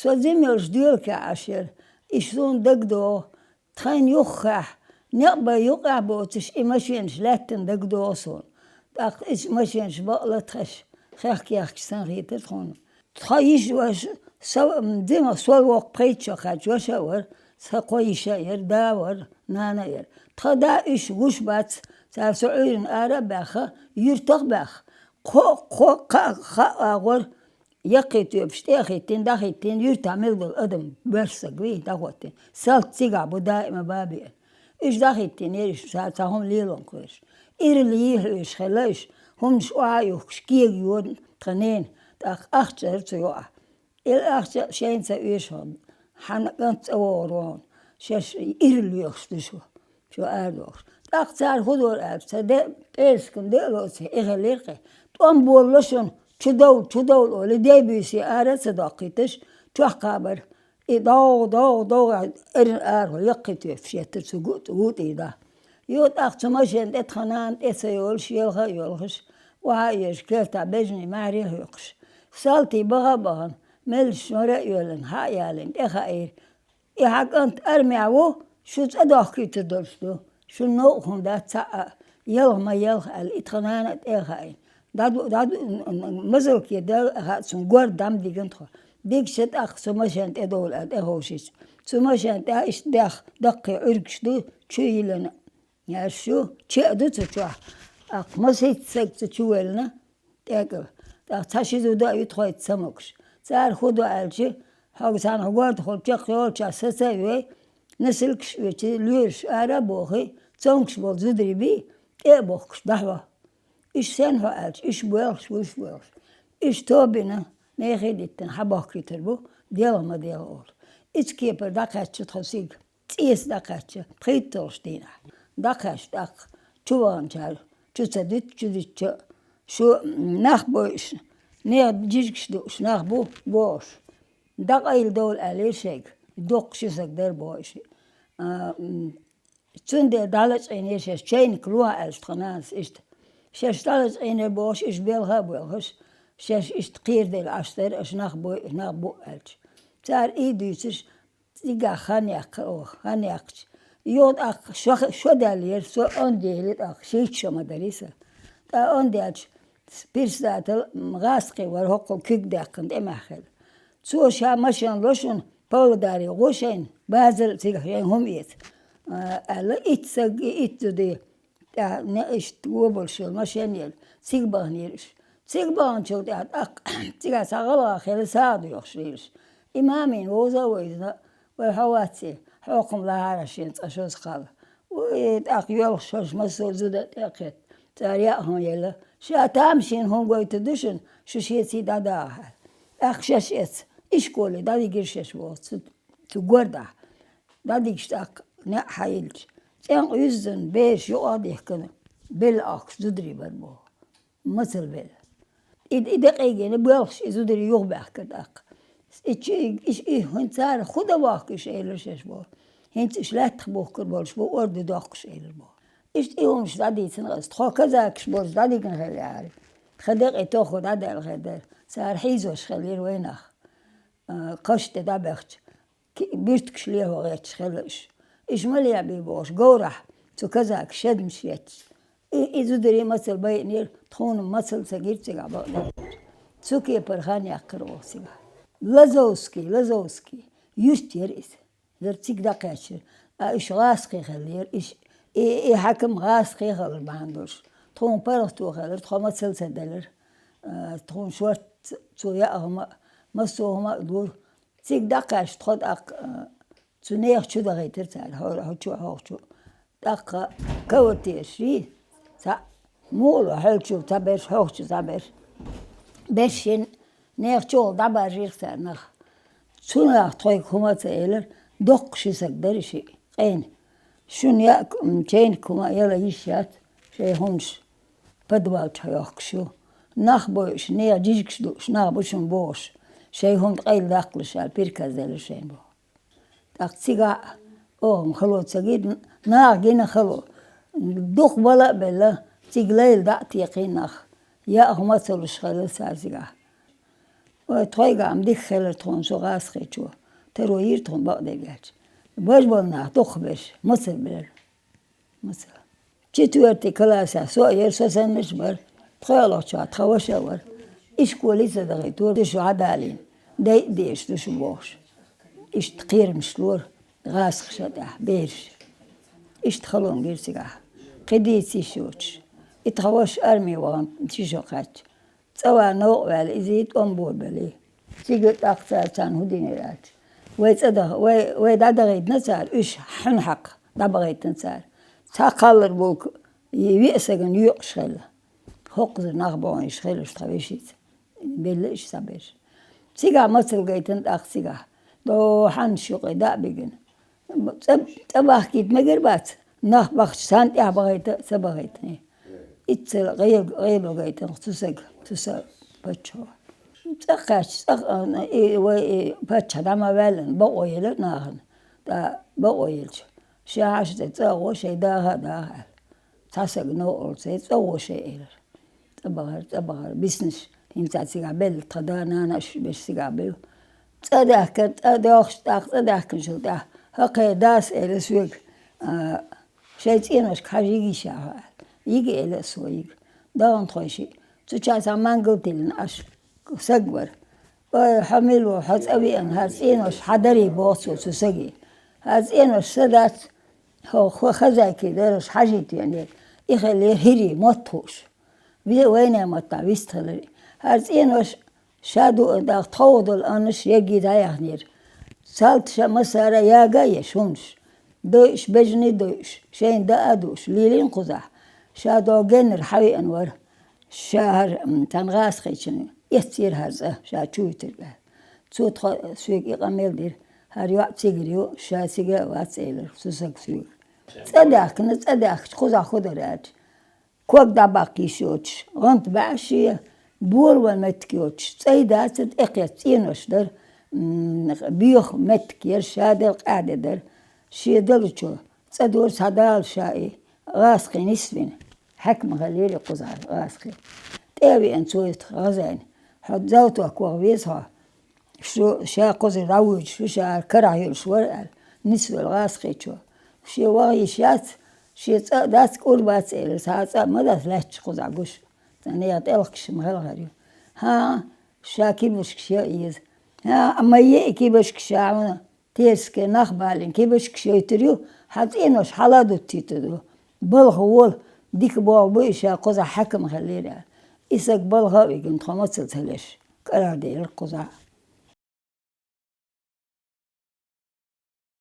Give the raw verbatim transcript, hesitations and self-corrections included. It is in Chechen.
Со жима йолчу доьлхехь Ӏаш яра. Иштта суна дагадогӀу, тхайна юххехь, некъ бан юкъехь боцуш, и машенаш лаьттина дагадогӀу суна. ТӀаккха иза машенаш бакъ латхаш, хехка-яхкаш санна хетара тхуна. Тхан йиша-ваша, са, м, жима сол воккха пхийтта шо кхаьчна ваша а вара, сан кхо йиша а яра, да а вара, нана а яра. Тхан да, уьш гуш бац, цара со Ӏуьйранна ара а баьхна, юьртах а баьхна. Кхо, кхо, кхаа, кхаа агӀор, яккхий тоьпаш тӀе а хӀиттина, дӀахӀиттина, юьртахь мел долу адам, боьрша стаг вий, дӀахӀоттийна. Салт цигахь бу даима бан а беана. Уьш дӀахӀиттинера, уьш цара цхьа хӀума лело кхоьруш. Ирале хьоьжуш хилла уьш, хӀуманаш охьа а юхкуш, кега йора тхан нена, тӀаккха ахча яра цу юкъахь. Ил ахча а шайна ца оьшу хьуна, хьан кӀант цӀа вогӀур ву хьуна, шаьш ирале лоьхуш ду шу, шу арадохуш. ТӀаккха цара хӀун дора аьлча, ца де, пӀераскан де а лоций, и хилира-кх. ТӀом болло шуна, чу довла, чу довла олий, дей-буьйса ара а ца доккхийташ, чохь кхабар. И довгӀа, довгӀа, довгӀа, эрна арахьа яккхий тоьпаш еттара цу гу-, гу тӀера дӀа. Йо, тӀаккха цу машен тӀе тхан нана тӀе ца йолуш, елха а йоьлхуш, охьа а езаш, кертахь бежанийн маьхьарий а хьоькхуш. Салтий баха а бахана, меллаша мара а йоьллина, хьа а ялийна, тӀе хаийра. И хьан кӀант армехь ву, шу цӀа дохкуьйтур долуш ду. Шуна новкъа хӀума дац цхьа а, елха ма елха аьлла, и тхан нана а тӀе а хаийна. ДӀаду-, дӀаду-, мазалке дала а хаьа цунна, гор дам дигна тхо. Дигча тӀаккха цу машен тӀе довла аьлла, тӀе ховшийча. Цу машен тӀехь иштта дехна даккхий Ӏуьргаш ду, чу йиллина. Аьш ю, чеа ду цу чохь. ТӀаккха масийтта стаг цу чу веллина, тӀекӀала. ТӀаккха цхьа ши зуда а ю тхоьца ца могуш. Цара хӀун до аьлча, хьо цхьана хьо гордахула чекхйолчохь саца а йой, носилкаш оьций, лоьраш ара а бохий, цомгуш болу зударий бий, тӀе а бохкуш, дӀахьо. Уьш сенна хьо аьлча, уьш боьлхуш, уьш боьлхуш. Уьш тобина, мехий диттина, хьан бохкуьйтур бу, делха ма делха олу. Ицу кепара дӀакхаьчча тхо цига. ЦӀеца дӀакхаьчча, пхийтталгӀачу дийнахь. ДӀакхаьчча тӀаккха, чу ваханчара, чу ца дуьту, чу дуьтуча, шу нах бойуш, нехан жижигаш дууш нах бу, бохуш. ДӀакъайладовла аьллера шайга, доккха ши саг дара бохуш. А, м, цундела дӀалачкъийнера шаьш, чайниг лохьа аьлча тхан нанас иштта. Шаьш дӀалачкъийнера бохуш, уьш белха а боьлхуш, шаьш иштта кхераделла Ӏаш дара, аша нах бой, нах бу аьлча. Цара и дуьйцуш, цигахь хан яьккхира оха, хан яьккхича. Йо, тӀаккха шо, шо даьллера, со онда елира тӀаккха, шийтта шо ма дарий сан. ТӀаккха онда яьлча, председатель, м, гӀазкхи вара хӀокхул куьг даьккхина тӀемехь хилла. Цо ша машен ло шуна, Павлодаре гӀо шайна, базар а цигахь шайна хӀума эца, а, аьлла, итт саг и итт зуда. ТӀаьхьа иштта вон болуш йолу машен елла, цига баханера уьш. Цига баханчул тӀаьхьа тӀаккха цигахь цхьа гӀалгӀа хилла сагӀа доьхуш лелаш. И мамина вовза а вевзина, вай хьо ваций, хьокхам лахьара шена цкъа шозза кхалла. Вай тӀаккха йоьлхуш шаьш массо а зуда тӀе а кхетта, цара яа хӀума елла. Ша тамашийна хӀума гойтур ду шуна, шу шеца дӀадахьа аьлла. ТӀаккха шаьш эцна, ишколе дӀадигира шаьш боху цу, цу гордахь. ДӀадигча тӀаккха неӀ хьайиллича, цӀенкъа юьззина бераш юкъа а дихкина, белла ахкуш зударий бара боху. Мацалла белла. И, и декъий гина боьлхуш, и зударий юхабаьхкира тӀаккха. И чу, и, и, и хӀинца цара хӀун дан вохкуш элира шаьш боху. ХӀинца уьш лаьттах бухкур болуш бу, орда доккхуш элира боху. Иштта и хӀумаш дӀадийцина аса, тхо казакаш борз дӀадигна хилла яра. Тхан декъий тохха дӀадаьлла хир дара. Цара хьийзош хиллера вайнах. А, кхаш тӀе дӀабаьхча. Ки-, буьртигаш лехьо гӀерташ хилла уьш. Уьш ма леӀабий бохуш, говрахь, цу казакаша шедмаш етташ. И, и зударий мацалла байинера, тхуна мацалла ца гира цигахь бакъдерг. Цу кепара хан яьккхира оха цигахь. Лазовский, Лазовский, юьрт яра иза. Яра цига дӀакхаьчира. А уьш гӀазкхий хиллера, уьш, и, и хьаькам гӀазкхий хилар бахьана долуш. Тхуна паргӀато хилира, тхо мацалла ца делира. А, тхуна шорта цо яа хӀума а, массо а хӀума а лура. Цига дӀакхаьчча тхо тӀаккха, а, цу нехан чу дахийтира цара, хьо-, хьо-, чу, хьо-, чу. ТӀаккха каватеший, цхьаъ, муха ло, хьоьлчу цхьа берш, хьоьхучу цхьа берш. Берш шина нехан чухула дӀабаржийра цара нах. Цу наха тхоьга хӀума а ца элира, доккха ши саг дара шиъ, къена. Шуна яа, м, чайниг хӀума а яла йиш яц, шайн хӀуманаш подвал чу йохкуш ю. Нах бойуш, нехан жижигаш дууш нах бу шуна бохуш, шайн хӀума къайладаккхалаш аьлла, приказ делира шайна боху. ТӀаккха цигахь оха-м хало ца гина, наха гина хало. Дукха бала а белла, цига лайла дӀа а текхий нах. Яа хӀума а ца луш хилла цара цигахь. Ой, тхойгахь-м дика хилар тхуна со гӀазкхичо. Таро йира тхуна бакъдерг аьлча. Бажа болу нах дукхахберш, мацалла бер. Мацалла. Четвёртый классехь со а яра, со саннарш а бара. ПхоьалгӀачохь тхан ваша а вара. Ишколе а ца дахийтора, ду шу хьадалийна. Дай а дезаш ду шу бохуш. Иштта кхерамаш лора гӀазкхаша тӀехь бераш. Иштта халонга гира цигахь. Кхин дийца йиш йоцуш. И тхан ваша арме вахана ши шо кхаьчча. ЦӀа ван новкъа ваьлла, иза и тӀом бобелли. Цига тӀаккха цара царна хӀун динера аьлча. Вай цӀа даха, вай, вай дӀадахийтина цара, уьш хьуьнан хьакха дӀабахийтина цара. Цхьа кхаллар болу и виъ сагана йоькъуш хилла. ХӀокхузара нах бохуш хилла уьш тхан вешица. Белла уьш цхьаберш. Цигахь мацалла гайтина тӀаккха цигахь. Дохьанаш юкъе дӀа а бигина. ЦӀа, цӀа бахкийта мегар бац, нах бахча царна тӀехь бахийта а ца бахийтиний. Иццал гӀе-, гӀело гайтина цу сага, цу са паччахьо. ЦӀа кхаьчча, цӀа, и, вай, и, паччахь дӀа ма ваьллина, бакъо елира нахана. ТӀаккха бакъо елча, ша хьаша тӀе цӀа а гӀо, шайн даха а даха аьлла. Цхьа сага новкъарло ца, цӀа гӀо шайн элира. ЦӀа бахара, цӀа бахара, биснарш, хӀинца цигахь белла, тхан да-нана аш берш цигахь белла. ЦӀа даьхкира, цӀа доьхуш тӀаккха, цӀа даьхкинчул тӀаьхьа, хӀокхеран дас элира соьга, а, шайн цӀеношка хьажа йига йиш яц хьо аьлла. Йига элира со, йига. Дахана тхойшиъ. Цу часахь мангал тиллина Ӏаш саг вара. Ой, хьо мила ву, хьо цӀа веана, хӀара цӀенош хьан дарий боху цо цу саге. ХӀара цӀенош сан дац, хьо хо-, хозяйки дараш хьажийта веанера. И хиллера хӀирий, мотт хууш. Ве-, вайнехан маттахь вистхилира. ХӀара цӀенош ша дуъан дагӀа тховха долу аннаш ерриг дӀаяьхнера. Салт ша массара а яга а еш хӀуманаш. Дойуш, бежанний дойуш, шайна даа а дууш, лелийна кхузахь. Ша догӀу геннара хьан веана вара. Ша хӀара, м, цхьана гӀазкхичунна эццера хӀара цӀа, ша чу вуьтург аьлла. Цо тхо, соьга и къамел дира. ХӀара йоӀ цигара ю, ша цига а вац элира, цу сага соьга. ЦӀа даьхкина, цӀа даьхкича кхузахь хӀун дара аьлча. Ког дӀабаккха йиш йоцуш, гӀант баьӀ шен, болаван меттиг йоцуш, цӀа а дацара, тӀекхетта цӀенош дара, м, боьха меттиг яра, ша делкъа де дара. Шен далучо цӀа дора, схьадала ша и, гӀазкхи нисвина. Хьаькам хиллера кхузахь гӀазкхи. ТӀе а веана цо и тхан хозяйна: «Хьо завтохь ваха веза хьо». Шу ша кхузара дӀавуьйцуш, шу ша карахь йолуш вара аьлла, нисвелла гӀазкхичо. Шен ваха йиш яц, шен цӀа а дац, кӀур бац элира, цхьа а цӀа а ма дац лаьтташ кхузахь гуш. Цхьа нехан тӀелхкаш ма хилла хир ю. ХӀан, ша кибаршкаш яа еза. ХӀан, ма е и кибаршкаш ша хьуна, терске нах балийна кибаршкаш йойтур ю, хьан цӀенош хьала а дуттуьйтур ду. Балха вола, дика болх бу и, ша кхузахь хьаькам хиллера аьлла. И саг балха а вигина, тхо мацалла ца леш, кӀарахь делира кхузахь.